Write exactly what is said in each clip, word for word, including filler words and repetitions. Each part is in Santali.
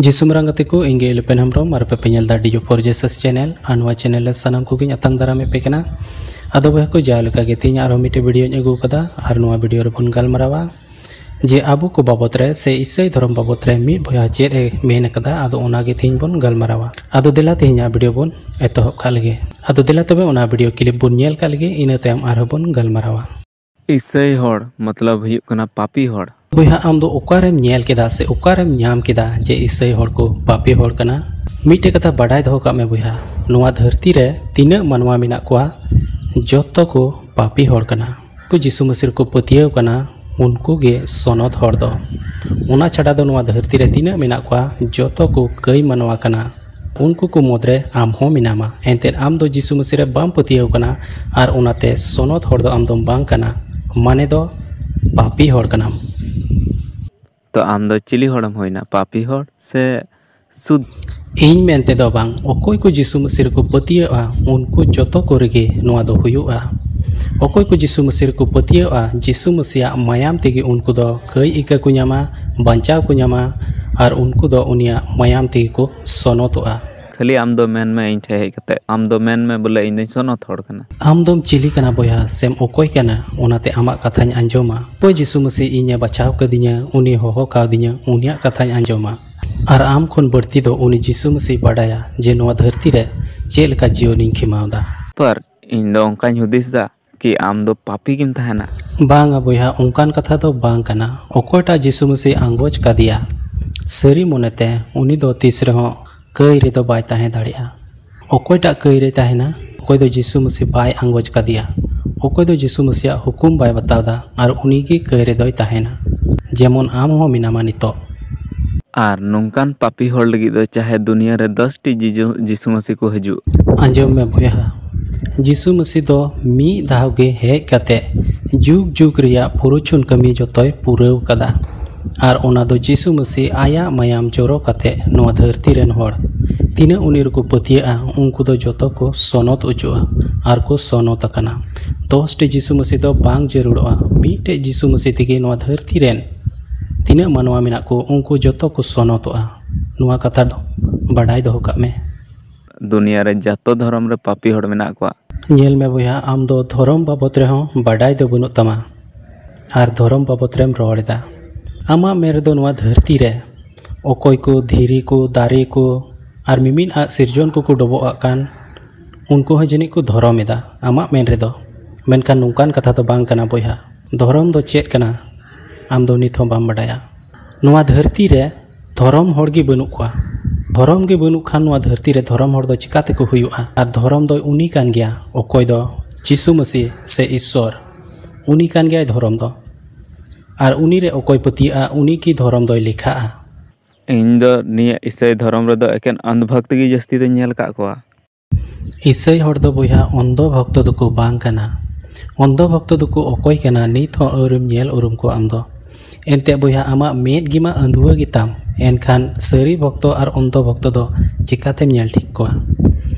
ᱡᱤᱥᱩ ᱢᱟᱨᱟᱝ ᱜᱟᱛᱮ ᱠᱚ, ᱤᱧ ᱜᱮ ᱤᱞᱩᱯᱮᱱ ᱦᱮᱢᱵᱨᱚᱢ ᱟᱨ ᱯᱮ ᱯᱮ ᱧᱮᱞ ᱫᱟ ᱰᱤᱡᱳ ᱯᱷᱳᱨ ᱡᱮᱥᱟᱥ ᱪᱮᱱᱮᱞ᱾ ᱟᱨ ᱱᱚᱣᱟ ᱪᱮᱱᱮᱞ ᱨᱮ ᱥᱟᱱᱟᱢ ᱠᱚᱜᱮᱧ ᱟᱛᱟᱝ ᱫᱟᱨᱟᱢᱮᱫ ᱯᱮ ᱠᱟᱱᱟ᱾ ᱟᱫᱚ ᱵᱚᱭᱦᱟ ᱠᱚ, ᱡᱟᱣ ᱞᱮᱠᱟ ᱜᱮ ᱛᱮᱦᱮᱧ ᱟᱨᱦᱚᱸ ᱢᱤᱫᱴᱮᱡ ᱵᱷᱤᱰᱤᱭᱳᱧ ᱟᱹᱜᱩ ᱟᱠᱟᱫᱟ᱾ ᱟᱨ ᱱᱚᱣᱟ ᱵᱷᱤᱰᱤᱭᱳ ᱨᱮᱵᱚᱱ ᱜᱟᱞᱢᱟᱨᱟᱣᱟ ᱡᱮ ᱟᱵᱚ ᱠᱚ ᱵᱟᱵᱚᱛ ᱨᱮ ᱥᱮ ᱤᱥᱟᱹᱭ ᱫᱷᱚᱨᱚᱢ ᱵᱟᱵᱚᱛ ᱨᱮ ᱢᱤᱫ ᱵᱚᱭᱦᱟ ᱪᱮᱫ ᱮ ᱢᱮᱱ ᱟᱠᱟᱫᱟ᱾ ᱟᱫᱚ ᱚᱱᱟ ᱜᱮ ᱛᱮᱦᱮᱧ ᱵᱚᱱ ᱜᱟᱞᱢᱟᱨᱟᱣᱟ᱾ ᱟᱫᱚ ᱫᱮᱞᱟ ᱛᱮᱦᱮᱧᱟᱜ ᱵᱷᱤᱰᱤᱭᱳ ᱵᱚᱱ ᱮᱛᱚᱦᱚᱵ ᱠᱟᱜ ᱞᱮᱜᱮ᱾ ᱟᱫᱚ ᱫᱮᱞᱟ ᱛᱚᱵᱮ ᱚᱱᱟ ᱵᱷᱤᱰᱤᱭᱳ ᱠᱞᱤᱯ ᱵᱚᱱ ᱧᱮᱞ ᱠᱟᱜ ᱞᱮᱜᱮ, ᱤᱱᱟᱹ ᱛᱟᱭᱚᱢ ᱟᱨᱦᱚᱸ ᱵᱚᱱ ᱜᱟᱞᱢᱟᱨᱟᱣᱟ᱾ ᱤᱥᱟᱹᱭ ᱦᱚᱲ ᱢᱚᱛᱞᱚᱵ ᱦᱩᱭᱩᱜ ᱠᱟᱱᱟ ᱯᱟᱯᱤ ᱦᱚᱲ᱾ ᱵᱚᱭᱦᱟ, ᱟᱢ ᱫᱚ ᱚᱠᱟᱨᱮᱢ ᱧᱮᱞ ᱠᱮᱫᱟ ᱥᱮ ᱚᱠᱟᱨᱮᱢ ᱧᱟᱢ ᱠᱮᱫᱟ ᱡᱮ ᱤᱥᱟᱹᱭ ᱦᱚᱲ ᱠᱚ ᱯᱟᱯᱤ ᱦᱚᱲ ᱠᱟᱱᱟ? ᱢᱤᱫᱴᱮᱡ ᱠᱟᱛᱷᱟ ᱵᱟᱰᱟᱭ ᱫᱚᱦᱚ ᱠᱟᱜ ᱢᱮ ᱵᱚᱭᱦᱟ, ᱱᱚᱣᱟ ᱫᱷᱟᱹᱨᱛᱤ ᱨᱮ ᱛᱤᱱᱟᱹᱜ ᱢᱟᱱᱣᱟ ᱢᱮᱱᱟᱜ ᱠᱚᱣᱟ, ᱡᱚᱛᱚ ᱠᱚ ᱯᱟᱯᱤ ᱦᱚᱲ ᱠᱟᱱᱟ᱾ ᱠᱚ ᱡᱤᱥᱩ ᱢᱟᱹᱥᱤ ᱨᱮᱠᱚ ᱯᱟᱹᱛᱭᱟᱹᱣ ᱠᱟᱱᱟ, ᱩᱱᱠᱩ ᱜᱮ ᱥᱚᱱᱚᱛ ᱦᱚᱲ ᱫᱚ᱾ ᱚᱱᱟ ᱪᱷᱟᱰᱟ ᱫᱚ ᱱᱚᱣᱟ ᱫᱷᱟᱹᱨᱛᱤ ᱨᱮ ᱛᱤᱱᱟᱹᱜ ᱢᱮᱱᱟᱜ ᱠᱚᱣᱟ, ᱡᱚᱛᱚ ᱠᱚ ᱠᱟᱹᱭ ᱢᱟᱱᱣᱟ ᱠᱟᱱᱟ᱾ ᱩᱱᱠᱩ ᱠᱚ ᱢᱩᱫᱽᱨᱮ ᱟᱢ ᱦᱚᱸ ᱢᱮᱱᱟᱢᱟ᱾ ᱮᱱᱛᱮᱫ ᱟᱢ ᱫᱚ ᱡᱤᱥᱩ ᱢᱟᱹᱥᱤ ᱨᱮ ᱵᱟᱢ ᱯᱟᱹᱛᱭᱟᱹᱣ ᱠᱟᱱᱟ, ᱟᱨ ᱚᱱᱟᱛᱮ ᱥᱚᱱᱚᱛ ᱦᱚᱲ ᱫᱚ ᱟᱢ ᱫᱚᱢ ᱵᱟᱝ ᱠᱟᱱᱟ, ᱢᱟᱱᱮ ᱫᱚ ᱯᱟᱯᱤ ᱦᱚᱲ ᱠᱟᱱᱟᱢ᱾ ᱛᱚ ᱟᱢ ᱫᱚ ᱪᱤᱞᱤ ᱦᱚᱲᱮᱢ ᱦᱩᱭᱱᱟ, ᱯᱟᱯᱤ ᱦᱚᱲ ᱥᱮ ᱥᱩᱫ? ᱤᱧ ᱢᱮᱱᱛᱮ ᱫᱚ ᱵᱟᱝ, ᱚᱠᱚᱭ ᱠᱚ ᱡᱤᱥᱩ ᱢᱟᱹᱥᱤ ᱨᱮᱠᱚ ᱯᱟᱹᱛᱭᱟᱹᱜᱼᱟ, ᱩᱱᱠᱩ ᱡᱚᱛᱚ ᱠᱚ ᱨᱮᱜᱮ ᱱᱚᱣᱟ ᱫᱚ ᱦᱩᱭᱩᱜᱼᱟ᱾ ᱚᱠᱚᱭ ᱠᱚ ᱡᱤᱥᱩ ᱢᱟᱹᱥᱤ ᱨᱮᱠᱚ ᱯᱟᱹᱛᱭᱟᱹᱜᱼᱟ, ᱡᱤᱥᱩ ᱢᱟᱹᱥᱤᱭᱟᱜ ᱢᱟᱭᱟᱢ ᱛᱮᱜᱮ ᱩᱱᱠᱩ ᱫᱚ ᱠᱟᱹᱭ ᱤᱠᱟᱹ ᱠᱚ ᱧᱟᱢᱟ, ᱵᱟᱧᱪᱟᱣ ᱠᱚ ᱧᱟᱢᱟ, ᱟᱨ ᱩᱱᱠᱩ ᱫᱚ ᱩᱱᱤᱭᱟᱜ ᱢᱟᱭᱟᱢ ᱛᱮᱜᱮ ᱠᱚ ᱥᱚᱱᱚᱛᱚᱜᱼᱟ᱾ ᱠᱷᱟᱹᱞᱤ ᱟᱢ ᱫᱚ ᱢᱮᱱ ᱢᱮ ᱤᱧ ᱴᱷᱮᱱ ᱦᱮᱡ ᱠᱟᱛᱮ, ᱟᱢ ᱫᱚ ᱢᱮᱱ ᱢᱮ ᱵᱚᱞᱮ ᱤᱧ ᱫᱚᱧ ᱥᱚᱱᱚᱛ ᱦᱚᱲ ᱠᱟᱱᱟ᱾ ᱟᱢ ᱫᱚᱢ ᱪᱤᱞᱤ ᱠᱟᱱᱟ ᱵᱚᱭᱦᱟ, ᱥᱮᱢ ᱚᱠᱚᱭ ᱠᱟᱱᱟ, ᱚᱱᱟᱛᱮ ᱟᱢᱟᱜ ᱠᱟᱛᱷᱟᱧ ᱟᱸᱡᱚᱢᱟ᱾ ᱚᱠᱚᱭ ᱡᱤᱥᱩ ᱢᱟᱹᱥᱤ ᱤᱧᱮ ᱵᱟᱪᱷᱟᱣ ᱠᱟᱹᱫᱤᱧᱟ, ᱩᱱᱤ ᱦᱚᱦᱚ ᱠᱟᱣᱫᱤᱧᱟ, ᱩᱱᱤᱭᱟᱜ ᱠᱟᱛᱷᱟᱧ ᱟᱸᱡᱚᱢᱟ᱾ ᱟᱨ ᱟᱢ ᱠᱷᱚᱱ ᱵᱟᱹᱲᱛᱤ ᱫᱚ ᱩᱱᱤ ᱡᱤᱥᱩ ᱢᱟᱹᱥᱤ ᱵᱟᱰᱟᱭᱟ ᱡᱮ ᱱᱚᱣᱟ ᱫᱷᱟᱹᱨᱛᱤ ᱨᱮ ᱪᱮᱫ ᱞᱮᱠᱟ ᱡᱤᱭᱚᱱᱤᱧ ᱠᱷᱮᱢᱟᱣ ᱫᱟ᱾ ᱯᱟᱨ ᱤᱧ ᱫᱚ ᱚᱱᱠᱟᱧ ᱦᱩᱫᱤᱥ ᱫᱟ ᱠᱤ ᱟᱢ ᱫᱚ ᱯᱟᱯᱤ ᱜᱮᱢ ᱛᱟᱦᱮᱱᱟ᱾ ᱵᱟᱝᱟ ᱵᱚᱭᱦᱟ, ᱚᱱᱠᱟᱱ ᱠᱟᱛᱷᱟ ᱫᱚ ᱵᱟᱝ ᱠᱟᱱᱟ᱾ ᱚᱠᱚᱭᱴᱟᱜ ᱡᱤᱥᱩ ᱢᱟᱹᱥᱤ ᱟᱸᱜᱚᱪ ᱠᱟᱫᱮᱭᱟ, ᱥᱟᱹᱨᱤ ᱢᱚᱱᱮᱛᱮ, ᱩᱱᱤ ᱫᱚ ᱛᱤᱥ ᱨᱮᱦᱚᱸ ᱠᱟᱹᱭ ᱨᱮᱫᱚ ᱵᱟᱭ ᱛᱟᱦᱮᱸ ᱫᱟᱲᱮᱭᱟᱜᱼᱟ᱾ ᱚᱠᱚᱭᱴᱟᱜ ᱠᱟᱹᱭ ᱨᱮ ᱛᱟᱦᱮᱱᱟ? ᱚᱠᱚᱭ ᱫᱚ ᱡᱤᱥᱩ ᱢᱟᱹᱥᱤ ᱵᱟᱭ ᱟᱸᱜᱚᱪ ᱠᱟᱫᱮᱭᱟ, ᱚᱠᱚᱭ ᱫᱚ ᱡᱤᱥᱩ ᱢᱟᱹᱥᱤᱭᱟᱜ ᱦᱩᱠᱩᱢ ᱵᱟᱭ ᱵᱟᱛᱟᱣ ᱫᱟ, ᱟᱨ ᱩᱱᱤ ᱜᱮ ᱠᱟᱹᱭ ᱨᱮᱫᱚᱭ ᱛᱟᱦᱮᱱᱟ, ᱡᱮᱢᱚᱱ ᱟᱢ ᱦᱚᱸ ᱢᱮᱱᱟᱢᱟ ᱱᱤᱛᱚᱜ᱾ ᱟᱨ ᱱᱚᱝᱠᱟᱱ ᱯᱟᱯᱤ ᱦᱚᱲ ᱞᱟᱹᱜᱤᱫ ᱫᱚ ᱪᱟᱦᱮ ᱫᱩᱱᱤᱭᱟᱹ ᱨᱮ ᱫᱚᱥ ᱴᱤ ᱡᱤᱡᱩ-, ᱡᱤᱥᱩ ᱢᱟᱹᱥᱤ ᱠᱚ ᱦᱤᱡᱩᱜ᱾ ᱟᱸᱡᱚᱢ ᱢᱮ ᱵᱚᱭᱦᱟ, ᱡᱤᱥᱩ ᱢᱟᱹᱥᱤ ᱫᱚ ᱢᱤᱫ ᱫᱷᱟᱣ ᱜᱮ ᱦᱮᱡ ᱠᱟᱛᱮ ᱡᱩᱜᱽ ᱡᱩᱜᱽ ᱨᱮᱭᱟᱜ ᱯᱩᱨᱩᱪᱷᱩᱱ ᱠᱟᱹᱢᱤ ᱡᱚᱛᱚᱭ ᱯᱩᱨᱟᱹᱣ ᱠᱟᱫᱟ᱾ ᱟᱨ ᱚᱱᱟ ᱫᱚ ᱡᱤᱥᱩ ᱢᱟᱹᱥᱤ ᱟᱭᱟᱜ ᱢᱟᱭᱟᱢ ᱡᱚᱨᱚ ᱠᱟᱛᱮ ᱱᱚᱣᱟ ᱫᱷᱟᱹᱨᱛᱤ ᱨᱮᱱ ᱦᱚᱲ ᱛᱤᱱᱟᱹᱜ ᱩᱱᱤ ᱨᱮᱠᱚ ᱯᱟᱹᱛᱭᱟᱹᱜᱼᱟ, ᱩᱱᱠᱩ ᱫᱚ ᱡᱚᱛᱚ ᱠᱚ ᱥᱚᱱᱚᱛ ᱚᱪᱚᱜᱼᱟ ᱟᱨ ᱠᱚ ᱥᱚᱱᱚᱛ ᱟᱠᱟᱱᱟ᱾ ᱫᱚᱥ ᱴᱤ ᱡᱤᱥᱩ ᱢᱟᱹᱥᱤ ᱫᱚ ᱵᱟᱝ ᱡᱟᱹᱨᱩᱲᱚᱜᱼᱟ, ᱢᱤᱫᱴᱮᱡ ᱡᱤᱥᱩ ᱢᱟᱹᱥᱤ ᱛᱮᱜᱮ ᱱᱚᱣᱟ ᱫᱷᱟᱹᱨᱛᱤ ᱨᱮᱱ ᱛᱤᱱᱟᱹᱜ ᱢᱟᱱᱣᱟ ᱢᱮᱱᱟᱜ ᱠᱚ, ᱩᱱᱠᱩ ᱡᱚᱛᱚ ᱠᱚ ᱥᱚᱱᱚᱛᱚᱜᱼᱟ᱾ ᱱᱚᱣᱟ ᱠᱟᱛᱷᱟ ᱫᱚ ᱵᱟᱰᱟᱭ ᱫᱚᱦᱚ ᱠᱟᱜ ᱢᱮ᱾ ᱫᱩᱱᱤᱭᱟᱹ ᱨᱮ ᱡᱚᱛᱚ ᱫᱷᱚᱨᱚᱢ ᱨᱮ ᱯᱟᱯᱤ ᱦᱚᱲ ᱢᱮᱱᱟᱜ ᱠᱚᱣᱟ᱾ ᱧᱮᱞ ᱢᱮ ᱵᱚᱭᱦᱟ, ᱟᱢ ᱫᱚ ᱫᱷᱚᱨᱚᱢ ᱵᱟᱵᱚᱛ ᱨᱮᱦᱚᱸ ᱵᱟᱰᱟᱭ ᱫᱚ ᱵᱟᱹᱱᱩᱜ ᱛᱟᱢᱟ ᱟᱨ ᱫᱷᱚᱨᱚᱢ ᱵᱟᱵᱚᱛ ᱨᱮᱢ ᱨᱚᱲ ᱮᱫᱟ᱾ ᱟᱢᱟᱜ ᱢᱮᱱ ᱨᱮᱫᱚ ᱱᱚᱣᱟ ᱫᱷᱟᱹᱨᱛᱤ ᱨᱮ ᱚᱠᱚᱭ ᱠᱚ ᱫᱷᱤᱨᱤ ᱠᱚ, ᱫᱟᱨᱮ ᱠᱚ ᱟᱨ ᱢᱤᱢᱤᱫ ᱟᱜ ᱥᱤᱨᱡᱚᱱ ᱠᱚᱠᱚ ᱰᱚᱵᱚᱜ ᱟᱜ ᱠᱟᱱ, ᱩᱱᱠᱩ ᱦᱚᱸ ᱡᱟᱹᱱᱤᱡ ᱠᱚ ᱫᱷᱚᱨᱚᱢ ᱮᱫᱟ ᱟᱢᱟᱜ ᱢᱮᱱ ᱨᱮᱫᱚ᱾ ᱢᱮᱱᱠᱷᱟᱱ ᱱᱚᱝᱠᱟᱱ ᱠᱟᱛᱷᱟ ᱫᱚ ᱵᱟᱝ ᱠᱟᱱᱟ ᱵᱚᱭᱦᱟ᱾ ᱫᱷᱚᱨᱚᱢ ᱫᱚ ᱪᱮᱫ ᱠᱟᱱᱟ, ᱟᱢ ᱫᱚ ᱱᱤᱛ ᱦᱚᱸ ᱵᱟᱢ ᱵᱟᱰᱟᱭᱟ᱾ ᱱᱚᱣᱟ ᱫᱷᱟᱹᱨᱛᱤ ᱨᱮ ᱫᱷᱚᱨᱚᱢ ᱦᱚᱲ ᱜᱮ ᱵᱟᱹᱱᱩᱜ ᱠᱚᱣᱟ᱾ ᱫᱷᱚᱨᱚᱢ ᱜᱮ ᱵᱟᱹᱱᱩᱜ ᱠᱷᱟᱱ ᱱᱚᱣᱟ ᱫᱷᱟᱹᱨᱛᱤ ᱨᱮ ᱫᱷᱚᱨᱚᱢ ᱦᱚᱲ ᱫᱚ ᱪᱤᱠᱟ ᱛᱮᱠᱚ ᱦᱩᱭᱩᱜᱼᱟ? ᱟᱨ ᱫᱷᱚᱨᱚᱢ ᱫᱚᱭ ᱩᱱᱤ ᱠᱟᱱ ᱜᱮᱭᱟ ᱚᱠᱚᱭ ᱫᱚ ᱡᱤᱥᱩ ᱢᱟᱹᱥᱤ ᱥᱮ ᱤᱥᱥᱚᱨ, ᱩᱱᱤ ᱠᱟᱱ ᱜᱮᱭᱟᱭ ᱫᱷᱚᱨᱚᱢ ᱫᱚ᱾ ᱟᱨ ᱩᱱᱤ ᱨᱮ ᱚᱠᱚᱭ ᱯᱟᱹᱛᱭᱟᱹᱜᱼᱟ, ᱩᱱᱤ ᱜᱮ ᱫᱷᱚᱨᱚᱢ ᱫᱚᱭ ᱞᱮᱠᱷᱟᱜᱼᱟ᱾ ᱤᱧ ᱫᱚ ᱱᱤᱭᱟᱹ ᱤᱥᱟᱹᱭ ᱫᱷᱚᱨᱚᱢ ᱨᱮᱫᱚ ᱮᱠᱮᱱ ᱚᱱᱫᱷᱚ ᱵᱷᱚᱠᱛ ᱜᱮ ᱡᱟᱹᱥᱛᱤ ᱫᱚᱧ ᱧᱮᱞ ᱟᱠᱟᱫ ᱠᱚᱣᱟ᱾ ᱤᱥᱟᱹᱭ ᱦᱚᱲ ᱫᱚ ᱵᱚᱭᱦᱟ ᱚᱱᱫᱷᱚ ᱵᱷᱚᱠᱛᱚ ᱫᱚᱠᱚ ᱵᱟᱝ ᱠᱟᱱᱟ᱾ ᱚᱱᱫᱷᱚ ᱵᱷᱚᱠᱛᱚ ᱫᱚᱠᱚ ᱚᱠᱚᱭ ᱠᱟᱱᱟ, ᱱᱤᱛ ᱦᱚᱸ ᱟᱹᱣᱨᱤᱢ ᱧᱮᱞ ᱩᱨᱩᱢ ᱠᱚᱣᱟ ᱟᱢ ᱫᱚ᱾ ᱮᱱᱛᱮ ᱵᱚᱭᱦᱟ, ᱟᱢᱟᱜ ᱢᱮᱫ ᱜᱮᱢᱟ ᱟᱹᱸᱫᱷᱩᱣᱟᱹ ᱜᱮᱛᱟᱢ, ᱮᱱᱠᱷᱟᱱ ᱥᱟᱹᱨᱤ ᱵᱷᱚᱠᱛᱚ ᱟᱨ ᱚᱱᱫᱷᱚ ᱵᱷᱚᱠᱛᱚ ᱫᱚ ᱪᱤᱠᱟᱛᱮᱢ ᱧᱮᱞ ᱴᱷᱤᱠ ᱠᱚᱣᱟ?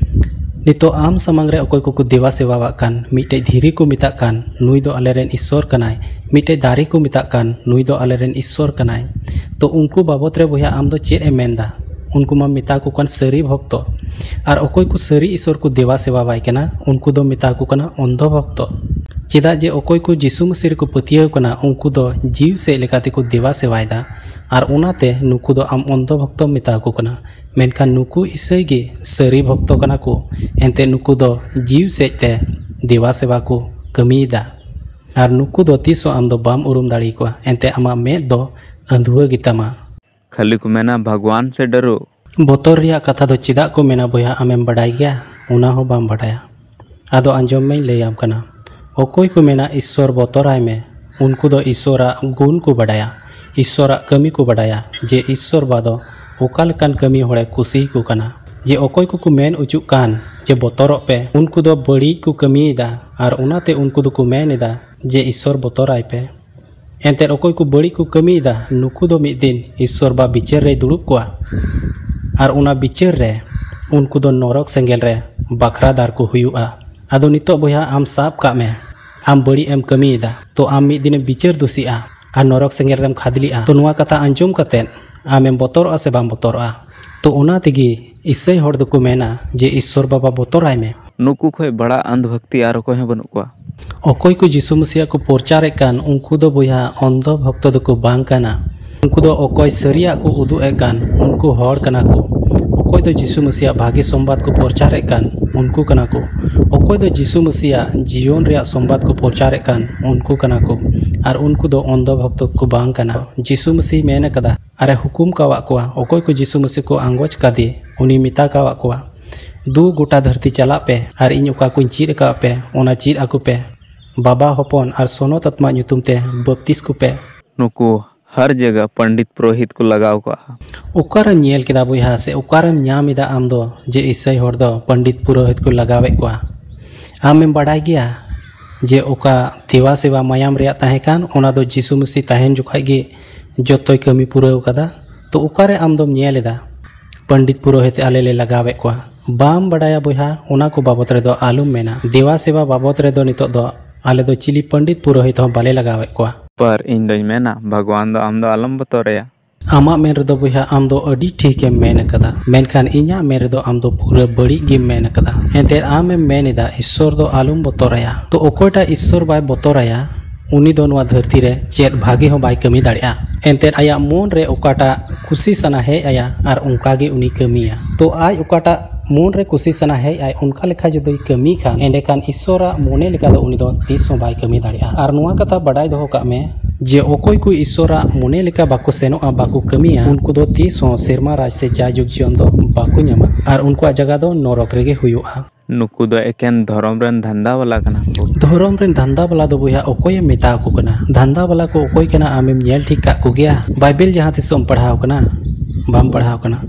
ᱱᱤᱛᱚᱜ ᱟᱢ ᱥᱟᱢᱟᱝ ᱨᱮ ᱚᱠᱚᱭ ᱠᱚᱠᱚ ᱫᱮᱵᱟ ᱥᱮᱵᱟᱣᱟᱜ ᱠᱟᱱ, ᱢᱤᱫᱴᱮᱡ ᱫᱷᱤᱨᱤ ᱠᱚ ᱢᱮᱛᱟᱜ ᱠᱟᱱ, ᱱᱩᱭ ᱫᱚ ᱟᱞᱮᱨᱮᱱ ᱤᱥᱥᱚᱨ ᱠᱟᱱᱟᱭ, ᱢᱤᱫᱴᱮᱡ ᱫᱟᱨᱮ ᱠᱚ ᱢᱮᱛᱟᱜ ᱠᱟᱱ, ᱱᱩᱭ ᱫᱚ ᱟᱞᱮᱨᱮᱱ ᱤᱥᱥᱚᱨ ᱠᱟᱱᱟᱭ᱾ ᱛᱚ ᱩᱱᱠᱩ ᱵᱟᱵᱚᱛ ᱨᱮ ᱵᱚᱭᱦᱟ ᱟᱢ ᱫᱚ ᱪᱮᱫ ᱮᱢ ᱢᱮᱱᱫᱟ? ᱩᱱᱠᱩ ᱢᱟ ᱢᱮᱛᱟ ᱠᱚ ᱠᱟᱱ ᱥᱟᱹᱨᱤ ᱵᱷᱚᱠᱛᱚ᱾ ᱟᱨ ᱚᱠᱚᱭ ᱠᱚ ᱥᱟᱹᱨᱤ ᱤᱥᱥᱚᱨ ᱠᱚ ᱫᱮᱵᱟ ᱥᱮᱵᱟᱣᱟᱭ ᱠᱟᱱᱟ, ᱩᱱᱠᱩ ᱫᱚ ᱢᱮᱛᱟ ᱠᱚ ᱠᱟᱱᱟ ᱚᱱᱫᱷᱚ ᱵᱷᱚᱠᱛᱚ᱾ ᱪᱮᱫᱟᱜ ᱡᱮ ᱚᱠᱚᱭ ᱠᱚ ᱡᱤᱥᱩ ᱢᱟᱹᱥᱤ ᱨᱮᱠᱚ ᱯᱟᱹᱛᱭᱟᱹᱣ ᱠᱟᱱᱟ, ᱩᱱᱠᱩ ᱫᱚ ᱡᱤᱣ ᱥᱮᱫ ᱞᱮᱠᱟ ᱛᱮᱠᱚ ᱫᱮᱵᱟ ᱥᱮᱵᱟᱭᱮᱫᱟ, ᱟᱨ ᱚᱱᱟᱛᱮ ᱱᱩᱠᱩ ᱫᱚ ᱟᱢ ᱚᱱᱫᱷᱚ ᱵᱷᱚᱠᱛᱚᱢ ᱢᱮᱛᱟ ᱠᱚ ᱠᱟᱱᱟ᱾ ᱢᱮᱱᱠᱷᱟᱱ ᱱᱩᱠᱩ ᱤᱥᱟᱹᱭ ᱜᱮ ᱥᱟᱹᱨᱤ ᱵᱷᱚᱠᱛᱚ ᱠᱟᱱᱟ ᱠᱚ, ᱮᱱᱛᱮ ᱱᱩᱠᱩ ᱫᱚ ᱡᱤᱣ ᱥᱮᱫ ᱛᱮ ᱫᱮᱵᱟ ᱥᱮᱵᱟ ᱠᱚ ᱠᱟᱹᱢᱤᱭᱮᱫᱟ᱾ ᱟᱨ ᱱᱩᱠᱩ ᱫᱚ ᱛᱤᱥ ᱦᱚᱸ ᱟᱢ ᱫᱚ ᱵᱟᱢ ᱩᱨᱩᱢ ᱫᱟᱲᱮ ᱟᱠᱚᱣᱟ, ᱮᱱᱛᱮ ᱟᱢᱟᱜ ᱢᱮᱫ ᱫᱚ ᱟᱹᱸᱫᱷᱩᱣᱟᱹ ᱜᱮᱛᱟᱢᱟ᱾ ᱠᱷᱟᱹᱞᱤ ᱠᱚ ᱢᱮᱱᱟ ᱵᱷᱟᱜᱽᱣᱟᱱ ᱥᱮ ᱰᱟᱹᱨᱩ᱾ ᱵᱚᱛᱚᱨ ᱨᱮᱭᱟᱜ ᱠᱟᱛᱷᱟ ᱫᱚ ᱪᱮᱫᱟᱜ ᱠᱚ ᱢᱮᱱᱟ ᱵᱚᱭᱦᱟ, ᱟᱢᱮᱢ ᱵᱟᱰᱟᱭ ᱜᱮᱭᱟ? ᱚᱱᱟ ᱦᱚᱸ ᱵᱟᱢ ᱵᱟᱰᱟᱭᱟ᱾ ᱟᱫᱚ ᱟᱸᱡᱚᱢ ᱢᱮᱧ ᱞᱟᱹᱭᱟᱢ ᱠᱟᱱᱟ᱾ ᱚᱠᱚᱭ ᱠᱚ ᱢᱮᱱᱟ ᱤᱥᱥᱚᱨ ᱵᱚᱛᱚᱨᱟᱭ ᱢᱮ, ᱩᱱᱠᱩ ᱫᱚ ᱤᱥᱥᱚᱨᱟᱜ ᱜᱩᱱ ᱠᱚ ᱵᱟᱰᱟᱭᱟ, ᱤᱥᱥᱚᱨᱟᱜ ᱠᱟᱹᱢᱤ ᱠᱚ ᱵᱟᱰᱟᱭᱟ, ᱡᱮ ᱤᱥᱥᱚᱨ ᱵᱟ ᱫᱚ ᱚᱠᱟ ᱞᱮᱠᱟᱱ ᱠᱟᱹᱢᱤ ᱦᱚᱲᱮ ᱠᱩᱥᱤᱭᱟᱠᱚ ᱠᱟᱱᱟ᱾ ᱡᱮ ᱚᱠᱚᱭ ᱠᱚᱠᱚ ᱢᱮᱱ ᱚᱪᱚᱜ ᱠᱟᱱ ᱡᱮ ᱵᱚᱛᱚᱨᱚᱜ ᱯᱮ, ᱩᱱᱠᱩ ᱫᱚ ᱵᱟᱹᱲᱤᱡ ᱠᱚ ᱠᱟᱹᱢᱤᱭᱮᱫᱟ, ᱟᱨ ᱚᱱᱟᱛᱮ ᱩᱱᱠᱩ ᱫᱚᱠᱚ ᱢᱮᱱ ᱮᱫᱟ ᱡᱮ ᱤᱥᱥᱚᱨ ᱵᱚᱛᱚᱨᱟᱭ ᱯᱮ᱾ ᱮᱱᱛᱮᱫ ᱚᱠᱚᱭ ᱠᱚ ᱵᱟᱹᱲᱤᱡ ᱠᱚ ᱠᱟᱹᱢᱤᱭᱮᱫᱟ, ᱱᱩᱠᱩ ᱫᱚ ᱢᱤᱫ ᱫᱤᱱ ᱤᱥᱥᱚᱨ ᱵᱟ ᱵᱤᱪᱟᱹᱨ ᱨᱮᱭ ᱫᱩᱲᱩᱵ ᱠᱚᱣᱟ, ᱟᱨ ᱚᱱᱟ ᱵᱤᱪᱟᱹᱨ ᱨᱮ ᱩᱱᱠᱩ ᱫᱚ ᱱᱚᱨᱚᱠ ᱥᱮᱸᱜᱮᱞ ᱨᱮ ᱵᱟᱠᱷᱨᱟᱫᱟᱨ ᱠᱚ ᱦᱩᱭᱩᱜᱼᱟ᱾ ᱟᱫᱚ ᱱᱤᱛᱚᱜ ᱵᱚᱭᱦᱟ ᱟᱢ ᱥᱟᱵ ᱠᱟᱜ ᱢᱮ, ᱟᱢ ᱵᱟᱹᱲᱤᱡ ᱮᱢ ᱠᱟᱹᱢᱤᱭᱮᱫᱟ, ᱛᱚ ᱟᱢ ᱢᱤᱫ ᱫᱤᱱᱮᱢ ᱵᱤᱪᱟᱹᱨ ᱫᱩᱥᱤᱜᱼᱟ ᱟᱨ ᱱᱚᱨᱚᱠ ᱥᱮᱸᱜᱮᱞ ᱨᱮᱢ ᱠᱷᱟᱫᱽᱞᱤᱜᱼᱟ᱾ ᱛᱚ ᱱᱚᱣᱟ ᱠᱟᱛᱷᱟ ᱟᱸᱡᱚᱢ ᱠᱟᱛᱮᱫ ᱟᱢᱮᱢ ᱵᱚᱛᱚᱨᱚᱜᱼᱟ ᱥᱮ ᱵᱟᱢ ᱵᱚᱛᱚᱨᱚᱜᱼᱟ? ᱛᱚ ᱚᱱᱟ ᱛᱮᱜᱮ ᱤᱥᱟᱹᱭ ᱦᱚᱲ ᱫᱚᱠᱚ ᱢᱮᱱᱟ ᱡᱮ ᱤᱥᱥᱚᱨ ᱵᱟᱵᱟ ᱵᱚᱛᱚᱨᱟᱭ ᱢᱮ᱾ ᱱᱩᱠᱩ ᱠᱷᱚᱡ ᱵᱟᱲᱟ ᱟᱱᱫᱷ ᱵᱷᱚᱠᱛᱤ ᱟᱨ ᱚᱠᱚᱭ ᱦᱚᱸ ᱵᱟᱹᱱᱩᱜ ᱠᱚᱣᱟ᱾ ᱚᱠᱚᱭ ᱠᱚ ᱡᱤᱥᱩ ᱢᱟᱹᱥᱤᱭᱟᱜ ᱠᱚ ᱯᱨᱚᱪᱟᱨᱮᱫ ᱠᱟᱱ, ᱩᱱᱠᱩ ᱫᱚ ᱵᱚᱭᱦᱟ ᱚᱱᱫᱷᱚ ᱵᱷᱚᱠᱛᱚ ᱫᱚᱠᱚ ᱵᱟᱝ ᱠᱟᱱᱟ᱾ ᱩᱱᱠᱩ ᱫᱚ ᱚᱠᱚᱭ ᱥᱟᱹᱨᱤᱭᱟᱜ ᱠᱚ ᱩᱫᱩᱜ ᱮᱫ ᱠᱟᱱ, ᱩᱱᱠᱩ ᱦᱚᱲ ᱠᱟᱱᱟ ᱠᱚ᱾ ᱚᱠᱚᱭ ᱫᱚ ᱡᱤᱥᱩ ᱢᱟᱹᱥᱤᱭᱟᱜ ᱵᱷᱟᱜᱮ ᱥᱚᱢᱵᱟᱫ ᱠᱚ ᱯᱨᱚᱪᱟᱨᱮᱫ ᱠᱟᱱ, ᱩᱱᱠᱩ ᱠᱟᱱᱟ ᱠᱚ᱾ ᱚᱠᱚᱭ ᱫᱚ ᱡᱤᱥᱩ ᱢᱟᱹᱥᱤᱭᱟᱜ ᱡᱤᱭᱚᱱ ᱨᱮᱭᱟᱜ ᱥᱚᱢᱵᱟᱫ ᱠᱚ ᱯᱨᱚᱪᱟᱨᱮᱫ ᱠᱟᱱ, ᱩᱱᱠᱩ ᱠᱟᱱᱟ ᱠᱚ᱾ ᱟᱨ ᱩᱱᱠᱩ ᱫᱚ ᱚᱱᱫᱷᱚ ᱵᱷᱚᱠᱛᱚ ᱠᱚ ᱵᱟᱝ ᱠᱟᱱᱟ᱾ ᱡᱤᱥᱩ ᱢᱟᱹᱥᱤ ᱢᱮᱱ ᱟᱠᱟᱫᱟ, ᱟᱨᱮ ᱦᱩᱠᱩᱢ ᱠᱟᱣᱟᱫ ᱠᱚᱣᱟ, ᱚᱠᱚᱭ ᱠᱚ ᱡᱤᱥᱩ ᱢᱟᱹᱥᱤ ᱠᱚ ᱟᱸᱜᱚᱪ ᱠᱟᱫᱮ, ᱩᱱᱤ ᱢᱮᱛᱟ ᱠᱟᱣᱟᱫ ᱠᱚᱣᱟ, ᱫᱩ ᱜᱚᱴᱟ ᱫᱷᱟᱹᱨᱛᱤ ᱪᱟᱞᱟᱜ ᱯᱮ ᱟᱨ ᱤᱧ ᱚᱠᱟ ᱠᱚᱧ ᱪᱮᱫ ᱟᱠᱟᱫ ᱯᱮ, ᱚᱱᱟ ᱪᱮᱫ ᱟᱠᱚ ᱯᱮ᱾ ᱵᱟᱵᱟ, ᱦᱚᱯᱚᱱ ᱟᱨ ᱥᱚᱱᱚᱛ ᱟᱛᱢᱟ ᱧᱩᱛᱩᱢ ᱛᱮ ᱵᱟᱯᱛᱤᱥ ᱠᱚᱯᱮ᱾ ᱱᱩᱠᱩ ᱦᱟᱨ ᱡᱟᱭᱜᱟ ᱯᱚᱱᱰᱤᱛ ᱯᱩᱨᱳᱦᱤᱛ ᱠᱚ ᱞᱟᱜᱟᱣ ᱠᱚᱜᱼᱟ᱾ ᱚᱠᱟᱨᱮᱢ ᱧᱮᱞ ᱠᱮᱫᱟ ᱵᱚᱭᱦᱟ, ᱥᱮ ᱚᱠᱟᱨᱮᱢ ᱧᱟᱢ ᱮᱫᱟ ᱟᱢ ᱫᱚ ᱡᱮ ᱤᱥᱟᱹᱭ ᱦᱚᱲ ᱫᱚ ᱯᱚᱱᱰᱤᱛ ᱯᱩᱨᱳᱦᱤᱛ ᱠᱚ ᱞᱟᱜᱟᱣᱮᱫ ᱠᱚᱣᱟ? ᱟᱢᱮᱢ ᱵᱟᱰᱟᱭ ᱜᱮᱭᱟ ᱡᱮ ᱚᱠᱟ ᱫᱮᱣᱟ ᱥᱮᱵᱟ ᱢᱟᱭᱟᱢ ᱨᱮᱭᱟᱜ ᱛᱟᱦᱮᱸ ᱠᱟᱱ, ᱚᱱᱟ ᱫᱚ ᱡᱤᱥᱩ ᱢᱟᱹᱥᱤ ᱛᱟᱦᱮᱱ ᱡᱚᱠᱷᱟᱡ ᱜᱮ ᱡᱚᱛᱚᱭ ᱠᱟᱹᱢᱤ ᱯᱩᱨᱟᱹᱣ ᱠᱟᱫᱟ᱾ ᱛᱚ ᱚᱠᱟᱨᱮ ᱟᱢ ᱫᱚᱢ ᱧᱮᱞ ᱮᱫᱟ ᱯᱚᱱᱰᱤᱛ ᱯᱩᱨᱳᱦᱤᱛ ᱟᱞᱮ ᱞᱮ ᱞᱟᱜᱟᱣᱮᱫ ᱠᱚᱣᱟ? ᱵᱟᱢ ᱵᱟᱰᱟᱭᱟ ᱵᱚᱭᱦᱟ, ᱚᱱᱟ ᱠᱚ ᱵᱟᱵᱚᱛ ᱨᱮᱫᱚ ᱟᱞᱚᱢ ᱢᱮᱱᱟ᱾ ᱫᱮᱣᱟ ᱥᱮᱵᱟ ᱵᱟᱵᱚᱛ ᱨᱮᱫᱚ ᱱᱤᱛᱚᱜ ᱫᱚ ᱟᱞᱮ ᱫᱚ ᱪᱤᱞᱤ ᱯᱚᱱᱰᱤᱛ ᱯᱩᱨᱳᱦᱤᱛ ᱦᱚᱸ ᱵᱟᱞᱮ ᱞᱟᱜᱟᱣᱮᱫ ᱠᱚᱣᱟ᱾ ᱯᱟᱨ ᱤᱧ ᱫᱚᱧ ᱢᱮᱱᱟ, ᱵᱷᱟᱜᱽᱣᱟᱱ ᱫᱚ ᱟᱢ ᱫᱚ ᱟᱞᱚᱢ ᱵᱚᱛᱚᱨᱟᱭᱟ᱾ ᱟᱢᱟᱜ ᱢᱮᱱ ᱨᱮᱫᱚ ᱵᱚᱭᱦᱟ, ᱟᱢ ᱫᱚ ᱟᱹᱰᱤ ᱴᱷᱤᱠ ᱮᱢ ᱢᱮᱱ ᱟᱠᱟᱫᱟ, ᱢᱮᱱᱠᱷᱟᱱ ᱤᱧᱟᱜ ᱢᱮᱱ ᱨᱮᱫᱚ ᱟᱢ ᱫᱚ ᱯᱩᱨᱟᱹ ᱵᱟᱹᱲᱤᱡ ᱜᱮᱢ ᱢᱮᱱ ᱟᱠᱟᱫᱟ᱾ ᱮᱱᱛᱮᱫ ᱟᱢᱮᱢ ᱢᱮᱱ ᱮᱫᱟ ᱤᱥᱥᱚᱨ ᱫᱚ ᱟᱞᱚᱢ ᱵᱚᱛᱚᱨᱟᱭᱟ᱾ ᱛᱚ ᱚᱠᱚᱭᱴᱟᱜ ᱤᱥᱥᱚᱨ ᱵᱟᱭ ᱵᱚᱛᱚᱨᱟᱭᱟ, ᱩᱱᱤ ᱫᱚ ᱱᱚᱣᱟ ᱫᱷᱟᱹᱨᱛᱤ ᱨᱮ ᱪᱮᱫ ᱵᱷᱟᱜᱮ ᱦᱚᱸ ᱵᱟᱭ ᱠᱟᱹᱢᱤ ᱫᱟᱲᱮᱭᱟᱜᱼᱟ᱾ ᱮᱱᱛᱮᱫ ᱟᱭᱟᱜ ᱢᱚᱱ ᱨᱮ ᱚᱠᱟᱴᱟᱜ ᱠᱩᱥᱤ ᱥᱟᱱᱟ ᱦᱮᱡ ᱟᱭᱟ ᱟᱨ ᱚᱱᱠᱟ ᱜᱮ ᱩᱱᱤ ᱠᱟᱹᱢᱤᱭᱟ᱾ ᱛᱚ ᱟᱡ ᱚᱠᱟᱴᱟᱜ ᱢᱚᱱ ᱨᱮ ᱠᱩᱥᱤ ᱥᱟᱱᱟ ᱦᱮᱡ ᱟᱭ, ᱚᱱᱠᱟ ᱞᱮᱠᱟ ᱡᱩᱫᱤᱭ ᱠᱟᱹᱢᱤ ᱠᱷᱟᱱ, ᱮᱸᱰᱮᱠᱷᱟᱱ ᱤᱥᱥᱚᱨᱟᱜ ᱢᱚᱱᱮ ᱞᱮᱠᱟ ᱫᱚ ᱩᱱᱤ ᱫᱚ ᱛᱤᱥ ᱦᱚᱸ ᱵᱟᱭ ᱠᱟᱹᱢᱤ ᱫᱟᱲᱮᱭᱟᱜᱼᱟ᱾ ᱟᱨ ᱱᱚᱣᱟ ᱠᱟᱛᱷᱟ ᱵᱟᱰᱟᱭ ᱫᱚᱦᱚ ᱠᱟᱜ ᱢᱮ ᱡᱮ ᱚᱠᱚᱭ ᱠᱚ ᱤᱥᱥᱚᱨᱟᱜ ᱢᱚᱱᱮ ᱞᱮᱠᱟ ᱵᱟᱠᱚ ᱥᱮᱱᱚᱜᱼᱟ, ᱵᱟᱠᱚ ᱠᱟᱹᱢᱤᱭᱟ, ᱩᱱᱠᱩ ᱫᱚ ᱛᱤᱥ ᱦᱚᱸ ᱥᱮᱨᱢᱟ ᱨᱟᱡᱽ ᱥᱮ ᱡᱟᱭᱡᱩᱜᱽ ᱡᱤᱭᱚᱱ ᱫᱚ ᱵᱟᱠᱚ ᱧᱟᱢᱟ᱾ ᱟᱨ ᱩᱱᱠᱩᱣᱟᱜ ᱡᱟᱭᱜᱟ ᱫᱚ ᱱᱚᱨᱚᱠ ᱨᱮᱜᱮ ᱦᱩᱭᱩᱜᱼᱟ᱾ ᱱᱩᱠᱩ ᱫᱚ ᱮᱠᱮᱱ ᱫᱷᱚᱨᱚᱢ ᱨᱮᱱ ᱫᱷᱟᱱᱫᱟ ᱵᱟᱞᱟ ᱠᱟᱱᱟ ᱠᱚ᱾ ᱫᱷᱚᱨᱚᱢ ᱨᱮᱱ ᱫᱷᱟᱱᱫᱟ ᱵᱟᱞᱟ ᱫᱚ ᱵᱚᱭᱦᱟ ᱚᱠᱚᱭᱮᱢ ᱢᱮᱛᱟ ᱟᱠᱚ ᱠᱟᱱᱟ? ᱫᱷᱟᱱᱫᱟ ᱵᱟᱞᱟ ᱠᱚ ᱚᱠᱚᱭ ᱠᱟᱱᱟ ᱟᱢᱮᱢ ᱧᱮᱞ ᱴᱷᱤᱠ ᱠᱟᱜ ᱠᱚᱜᱮᱭᱟ? ᱵᱟᱭᱵᱮᱞ ᱡᱟᱦᱟᱸ ᱛᱤᱥᱚᱜ ᱮᱢ ᱯᱟᱲᱦᱟᱣ ᱠᱟᱱᱟ? ᱵᱟᱢ ᱯᱟᱲᱦᱟᱣ ᱠᱟᱱᱟ᱾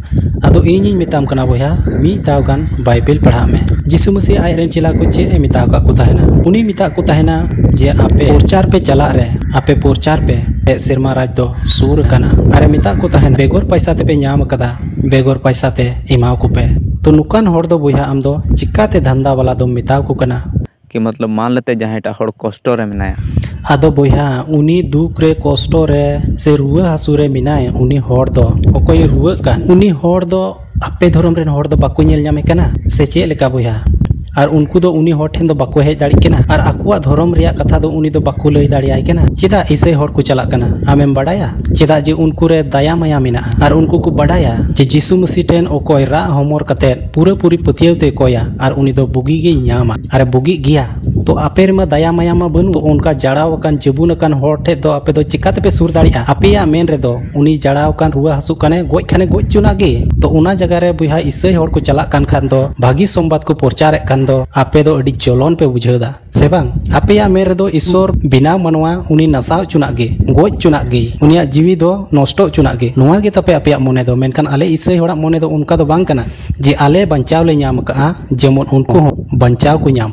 ᱟᱫᱚ ᱤᱧᱤᱧ ᱢᱮᱛᱟᱢ ᱠᱟᱱᱟ ᱵᱚᱭᱦᱟ, ᱢᱤᱫ ᱫᱷᱟᱣ ᱜᱟᱱ ᱵᱟᱭᱵᱮᱞ ᱯᱟᱲᱦᱟᱜ ᱢᱮ᱾ ᱡᱤᱥᱩ ᱢᱟᱹᱥᱤ ᱟᱡ ᱨᱮᱱ ᱪᱮᱞᱟ ᱠᱚ ᱪᱮᱫ ᱮ ᱢᱮᱛᱟ ᱟᱠᱟᱫ ᱠᱚ ᱛᱟᱦᱮᱱᱟ? ᱩᱱᱤ ᱢᱮᱛᱟᱜ ᱠᱚ ᱛᱟᱦᱮᱱᱟ ᱡᱮ ᱟᱯᱮ ᱯᱨᱚᱪᱟᱨ ᱯᱮ ᱪᱟᱞᱟᱜ ᱨᱮ, ᱟᱯᱮ ᱯᱨᱚᱪᱟᱨ ᱯᱮ, ᱥᱮᱨᱢᱟ ᱨᱟᱡᱽ ᱫᱚ ᱥᱩᱨ ᱟᱠᱟᱱᱟ᱾ ᱟᱨᱮ ᱢᱮᱛᱟᱜ ᱠᱚ ᱛᱟᱦᱮᱱᱟ, ᱵᱮᱜᱚᱨ ᱯᱚᱭᱥᱟ ᱛᱮᱯᱮ ᱧᱟᱢ ᱟᱠᱟᱫᱟ, ᱵᱮᱜᱚᱨ ᱯᱚᱭᱥᱟ ᱛᱮ ᱮᱢᱟᱣ ᱠᱚᱯᱮ᱾ ᱛᱚ ᱱᱚᱝᱠᱟᱱ ᱦᱚᱲ ᱫᱚ ᱵᱚᱭᱦᱟ ᱟᱢ ᱫᱚ ᱪᱤᱠᱟᱛᱮ ᱫᱷᱟᱱᱫᱟ ᱵᱟᱞᱟ ᱫᱚᱢ ᱢᱮᱛᱟᱣ ᱠᱚ ᱠᱟᱱᱟ? ᱠᱤ ᱢᱚᱛᱞᱚᱵ ᱢᱟᱱ ᱞᱮᱛᱮ ᱡᱟᱦᱟᱸᱭᱴᱟᱜ ᱦᱚᱲ ᱠᱚᱥᱴᱚ ᱨᱮ ᱢᱮᱱᱟᱭᱟ᱾ ᱟᱫᱚ ᱵᱚᱭᱦᱟ, ᱩᱱᱤ ᱫᱩᱠ ᱨᱮ, ᱠᱚᱥᱴᱚ ᱨᱮ ᱥᱮ ᱨᱩᱣᱟᱹ ᱦᱟᱹᱥᱩ ᱨᱮ ᱢᱮᱱᱟᱭ, ᱩᱱᱤ ᱦᱚᱲ ᱫᱚ, ᱚᱠᱚᱭᱮ ᱨᱩᱣᱟᱹᱜ ᱠᱟᱱ, ᱩᱱᱤ ᱦᱚᱲ ᱫᱚ ᱟᱯᱮ ᱫᱷᱚᱨᱚᱢ ᱨᱮᱱ ᱦᱚᱲ ᱫᱚ ᱵᱟᱠᱚ ᱧᱮᱞ ᱧᱟᱢᱮ ᱠᱟᱱᱟ ᱥᱮ ᱪᱮᱫ ᱞᱮᱠᱟ ᱵᱚᱭᱦᱟ? ᱟᱨ ᱩᱱᱠᱩ ᱫᱚ ᱩᱱᱤ ᱦᱚᱲ ᱴᱷᱮᱱ ᱫᱚ ᱵᱟᱠᱚ ᱦᱮᱡ ᱫᱟᱲᱮᱭᱟᱜ ᱠᱟᱱᱟ, ᱟᱨ ᱟᱠᱚᱣᱟᱜ ᱫᱷᱚᱨᱚᱢ ᱨᱮᱭᱟᱜ ᱠᱟᱛᱷᱟ ᱫᱚ ᱩᱱᱤ ᱫᱚ ᱵᱟᱠᱚ ᱞᱟᱹᱭ ᱫᱟᱲᱮᱭᱟᱭ ᱠᱟᱱᱟ᱾ ᱪᱮᱫᱟᱜ ᱤᱥᱟᱹᱭ ᱦᱚᱲ ᱠᱚ ᱪᱟᱞᱟᱜ ᱠᱟᱱᱟ, ᱟᱢᱮᱢ ᱵᱟᱰᱟᱭᱟ? ᱪᱮᱫᱟᱜ ᱡᱮ ᱩᱱᱠᱩ ᱨᱮ ᱫᱟᱭᱟ ᱢᱟᱭᱟ ᱢᱮᱱᱟᱜᱼᱟ, ᱟᱨ ᱩᱱᱠᱩ ᱠᱚ ᱵᱟᱰᱟᱭᱟ ᱡᱮ ᱡᱤᱥᱩ ᱢᱟᱹᱥᱤ ᱴᱷᱮᱱ ᱚᱠᱚᱭ ᱨᱟᱜ ᱦᱚᱢᱚᱨ ᱠᱟᱛᱮ ᱯᱩᱨᱟᱹᱯᱩᱨᱤ ᱯᱟᱹᱛᱭᱟᱹᱣ ᱛᱮ ᱠᱚᱭᱟ, ᱟᱨ ᱩᱱᱤ ᱫᱚ ᱵᱩᱜᱤ ᱜᱮᱭ ᱧᱟᱢᱟ, ᱟᱨᱮ ᱵᱩᱜᱤᱜ ᱜᱮᱭᱟ᱾ ᱛᱚ ᱟᱯᱮ ᱨᱮᱢᱟ ᱫᱟᱭᱟ ᱢᱟᱭᱟ ᱢᱟ ᱵᱟᱹᱱᱩᱜ, ᱛᱚ ᱚᱱᱠᱟ ᱡᱟᱲᱟᱣ ᱟᱠᱟᱱ, ᱡᱟᱹᱵᱩᱱ ᱟᱠᱟᱱ ᱦᱚᱲ ᱴᱷᱮᱡ ᱫᱚ ᱟᱯᱮ ᱫᱚ ᱪᱤᱠᱟ ᱛᱮᱯᱮ ᱥᱩᱨ ᱫᱟᱲᱮᱭᱟᱜᱼᱟ? ᱟᱯᱮᱭᱟᱜ ᱢᱮᱱ ᱨᱮᱫᱚ ᱩᱱᱤ ᱡᱟᱲᱟᱣ ᱟᱠᱟᱱ, ᱨᱩᱣᱟᱹ ᱦᱟᱹᱥᱩᱜ ᱠᱟᱱᱮ, ᱜᱚᱡ ᱠᱷᱟᱱᱮ ᱜᱚᱡ ᱦᱚᱪᱚᱱᱟᱜ ᱜᱮ᱾ ᱛᱚ ᱚᱱᱟ ᱡᱟᱭᱜᱟ ᱨᱮ ᱵᱚᱭᱦᱟ, ᱤᱥᱟᱹᱭ ᱦᱚᱲ ᱠᱚ ᱪᱟᱞᱟᱜ ᱠᱟᱱ ᱠᱷᱟᱱ ᱫᱚ ᱵᱷᱟᱹᱜᱤ ᱥᱚᱢᱵᱟᱫ ᱠᱚ ᱯᱨᱚᱪᱟᱨᱮᱫ ᱠᱷᱟᱱ ᱫᱚ ᱟᱯᱮ ᱫᱚ ᱟᱹᱰᱤ ᱡᱚᱞᱚᱱ ᱯᱮ ᱵᱩᱡᱷᱟᱹᱣ ᱮᱫᱟ᱾ ᱥᱮ ᱵᱟᱝ? ᱟᱯᱮᱭᱟᱜ ᱢᱮᱱ ᱨᱮᱫᱚ ᱤᱥᱚᱨ ᱵᱮᱱᱟᱣ ᱢᱟᱱᱣᱟ ᱩᱱᱤ ᱱᱟᱥᱟᱣ ᱦᱚᱪᱚᱱᱟᱜ ᱜᱮ, ᱜᱚᱡ ᱦᱚᱪᱚᱱᱟᱜ ᱜᱮ, ᱩᱱᱤᱭᱟᱜ ᱡᱤᱣᱤ ᱫᱚ ᱱᱚᱥᱴᱚ ᱦᱚᱪᱚᱱᱟᱜ ᱜᱮ, ᱱᱚᱣᱟ ᱜᱮ ᱛᱟᱯᱮ ᱟᱯᱮᱭᱟᱜ ᱢᱚᱱᱮ ᱫᱚ᱾ ᱢᱮᱱᱠᱷᱟᱱ ᱟᱞᱮ ᱤᱥᱟᱹᱭ ᱦᱚᱲᱟᱜ ᱢᱚᱱᱮ ᱫᱚ ᱚᱱᱠᱟ ᱫᱚ ᱵᱟᱝ ᱠᱟᱱᱟ ᱡᱮ ᱟᱞᱮ ᱵᱟᱧᱪᱟᱣ ᱞᱮ ᱧᱟᱢ ᱟᱠᱟᱫᱼᱟ, ᱡᱮᱢᱚᱱ ᱩᱱᱠᱩ ᱦᱚᱸ ᱵᱟᱧᱪᱟᱣ ᱠᱚ ᱧᱟᱢ᱾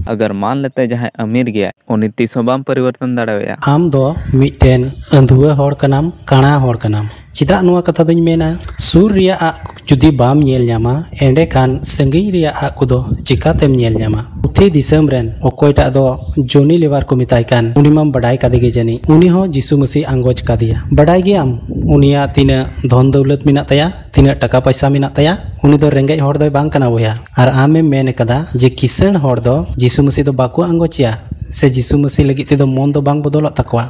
ᱟᱜᱟᱨ ᱢᱟᱱ ᱞᱮᱛᱮ ᱡᱟᱦᱟᱸᱭ ᱟᱢᱤᱨ ᱜᱮᱭᱟᱭ, ᱩᱱᱤ ᱛᱤᱥ ᱦᱚᱸ ᱵᱟᱢ ᱯᱚᱨᱤᱵᱚᱨᱛᱚᱱ ᱫᱟᱲᱮᱣᱟᱭᱟ᱾ ᱟᱢ ᱫᱚ ᱢᱤᱫᱴᱮᱱ ᱟᱹᱱᱫᱷᱩᱣᱟᱹ ᱦᱚᱲ ᱠᱟᱱᱟᱢ, ᱠᱟᱬᱟ ᱦᱚᱲ ᱠᱟᱱᱟᱢ᱾ ᱪᱮᱫᱟᱜ ᱱᱚᱣᱟ ᱠᱟᱛᱷᱟ ᱫᱚᱧ ᱢᱮᱱᱟ? ᱥᱩᱨ ᱨᱮᱭᱟᱜ ᱟᱜ ᱡᱩᱫᱤ ᱵᱟᱢ ᱧᱮᱞ ᱧᱟᱢᱟ, ᱮᱸᱰᱮᱠᱷᱟᱱ ᱥᱟᱺᱜᱤᱧ ᱨᱮᱭᱟᱜ ᱟᱜ ᱠᱚᱫᱚ ᱪᱤᱠᱟᱛᱮᱢ ᱧᱮᱞ ᱧᱟᱢᱟ? ᱯᱩᱛᱷᱤ ᱫᱤᱥᱚᱢ ᱨᱮᱱ ᱚᱠᱚᱭᱴᱟᱜ ᱫᱚ ᱡᱚᱱᱤ ᱞᱮᱵᱟᱨ ᱠᱚ ᱢᱮᱛᱟᱭ ᱠᱟᱱ, ᱩᱱᱤ ᱢᱟᱢ ᱵᱟᱰᱟᱭ ᱠᱟᱫᱮ ᱜᱮ ᱡᱟᱹᱱᱤᱡ, ᱩᱱᱤ ᱦᱚᱸ ᱡᱤᱥᱩ ᱢᱟᱹᱥᱤ ᱟᱸᱜᱚᱪ ᱠᱟᱫᱮᱭᱟ᱾ ᱵᱟᱰᱟᱭ ᱜᱮᱭᱟᱢ ᱩᱱᱤᱭᱟᱜ ᱛᱤᱱᱟᱹᱜ ᱫᱷᱚᱱ ᱫᱟᱹᱣᱞᱟᱹᱛ ᱢᱮᱱᱟᱜ ᱛᱟᱭᱟ, ᱛᱤᱱᱟᱹᱜ ᱴᱟᱠᱟ ᱯᱚᱭᱥᱟ ᱢᱮᱱᱟᱜ ᱛᱟᱭᱟ? ᱩᱱᱤ ᱫᱚ ᱨᱮᱸᱜᱮᱡ ᱦᱚᱲ ᱫᱚᱭ ᱵᱟᱝ ᱠᱟᱱᱟ ᱵᱚᱭᱦᱟ᱾ ᱟᱨ ᱟᱢᱮᱢ ᱢᱮᱱ ᱠᱟᱫᱟ ᱡᱮ ᱠᱤᱥᱟᱹᱬ ᱦᱚᱲ ᱫᱚ ᱡᱤᱥᱩ ᱢᱟᱹᱥᱤ ᱫᱚ ᱵᱟᱠᱚ ᱟᱸᱜᱚᱪᱮᱭᱟ ᱥᱮ ᱡᱤᱥᱩ ᱢᱟᱹᱥᱤ ᱞᱟᱹᱜᱤᱫ ᱛᱮᱫᱚ ᱢᱚᱱ ᱫᱚ ᱵᱟᱝ ᱵᱚᱫᱚᱞᱚᱜ ᱛᱟᱠᱚᱣᱟ᱾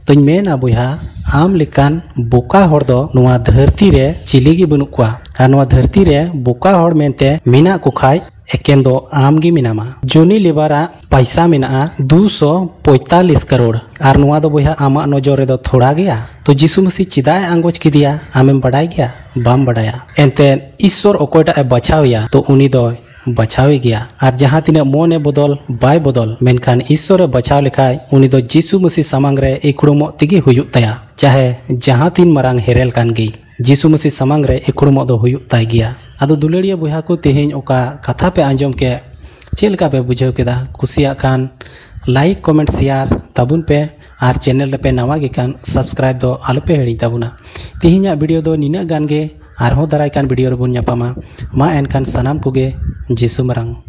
ᱛᱚᱧ ᱢᱮᱱᱟ ᱵᱚᱭᱦᱟ, ᱟᱢ ᱞᱮᱠᱟᱱ ᱵᱚᱠᱟ ᱦᱚᱲ ᱫᱚ ᱱᱚᱣᱟ ᱫᱷᱟᱹᱨᱛᱤ ᱨᱮ ᱪᱤᱞᱤ ᱜᱮ ᱵᱟᱹᱱᱩᱜ ᱠᱚᱣᱟ᱾ ᱟᱨ ᱱᱚᱣᱟ ᱫᱷᱟᱹᱨᱛᱤ ᱨᱮ ᱵᱚᱠᱟ ᱦᱚᱲ ᱢᱮᱱᱛᱮ ᱢᱮᱱᱟᱜ ᱠᱚ ᱠᱷᱟᱡ ᱮᱠᱮᱱ ᱫᱚ ᱟᱢ ᱜᱮ ᱢᱮᱱᱟᱢᱟ᱾ ᱡᱚᱱᱤ ᱞᱮᱵᱟᱨᱟᱜ ᱯᱟᱭᱥᱟ ᱢᱮᱱᱟᱜᱼᱟ ᱫᱩᱥᱚ ᱯᱚᱸᱭᱛᱟᱞᱤᱥ ᱠᱟᱨᱳᱲ, ᱟᱨ ᱱᱚᱣᱟ ᱫᱚ ᱵᱚᱭᱦᱟ ᱟᱢᱟᱜ ᱱᱚᱡᱚᱨ ᱨᱮᱫᱚ ᱛᱷᱚᱲᱟ ᱜᱮᱭᱟ? ᱛᱚ ᱡᱤᱥᱩ ᱢᱟᱹᱥᱤ ᱪᱮᱫᱟᱜ ᱮ ᱟᱸᱜᱚᱪ ᱠᱮᱫᱮᱭᱟ, ᱟᱢᱮᱢ ᱵᱟᱰᱟᱭ ᱜᱮᱭᱟ? ᱵᱟᱢ ᱵᱟᱰᱟᱭᱟ᱾ ᱮᱱᱛᱮ ᱤᱥᱥᱚᱨ ᱚᱠᱚᱭᱴᱟᱜ ᱮ ᱵᱟᱪᱷᱟᱣ ᱮᱭᱟ, ᱛᱚ ᱩᱱᱤ ᱫᱚᱭ ᱵᱟᱪᱷᱟᱣᱮ ᱜᱮᱭᱟ᱾ ᱟᱨ ᱡᱟᱦᱟᱸ ᱛᱤᱱᱟᱹᱜ ᱢᱚᱱᱮ ᱵᱚᱫᱚᱞ ᱵᱟᱭ ᱵᱚᱫᱚᱞ, ᱢᱮᱱᱠᱷᱟᱱ ᱤᱥᱥᱚᱨᱮ ᱵᱟᱪᱷᱟᱣ ᱞᱮᱠᱷᱟᱡ ᱩᱱᱤ ᱫᱚ ᱡᱤᱥᱩ ᱢᱟᱹᱥᱤ ᱥᱟᱢᱟᱝ ᱨᱮ ᱤᱠᱲᱩᱢᱚᱜ ᱛᱮᱜᱮ ᱦᱩᱭᱩᱜ ᱛᱟᱭᱟ, ᱪᱟᱦᱮ ᱡᱟᱦᱟᱸ ᱛᱤᱱ ᱢᱟᱨᱟᱝ ᱦᱮᱨᱮᱞ ᱠᱟᱱ ᱜᱮ᱾ ᱡᱤᱥᱩ ᱢᱟᱹᱥᱤ ᱥᱟᱢᱟᱝ ᱨᱮ ᱤᱠᱲᱩᱢᱚᱜ ᱫᱚ ᱦᱩᱭᱩᱜ ᱛᱟᱭ ᱜᱮᱭᱟ᱾ ᱟᱫᱚ ᱫᱩᱞᱟᱹᱲᱤᱭᱟᱹ ᱵᱚᱭᱦᱟ ᱠᱚ, ᱛᱮᱦᱮᱧ ᱚᱠᱟ ᱠᱟᱛᱷᱟ ᱯᱮ ᱟᱸᱡᱚᱢ ᱠᱮᱫ, ᱪᱮᱫ ᱞᱮᱠᱟ ᱯᱮ ᱵᱩᱡᱷᱟᱹᱣ ᱠᱮᱫᱟ? ᱠᱩᱥᱤᱭᱟᱜ ᱠᱷᱟᱱ like, comment, share ᱛᱟᱵᱚᱱ ᱯᱮ, ᱟᱨ channel ᱨᱮᱯᱮ ᱱᱟᱣᱟ ᱜᱮ ᱠᱷᱟᱱ subscribe ᱫᱚ ᱟᱞᱚᱯᱮ ᱦᱤᱲᱤᱧ ᱛᱟᱵᱚᱱᱟ᱾ ᱛᱮᱦᱮᱧᱟᱜ video ᱫᱚ ᱱᱤᱱᱟᱹᱜ ᱜᱟᱱ ᱜᱮ, ᱟᱨᱦᱚᱸ ᱫᱟᱨᱟᱭ ᱠᱟᱱ video ᱨᱮᱵᱚᱱ ᱧᱟᱯᱟᱢᱟ᱾ ᱢᱟ ᱮᱱᱠᱷᱟᱱ ᱥᱟᱱᱟᱢ ᱠᱚᱜᱮ ᱡᱤᱥᱩ ᱢᱟᱨᱟᱝ᱾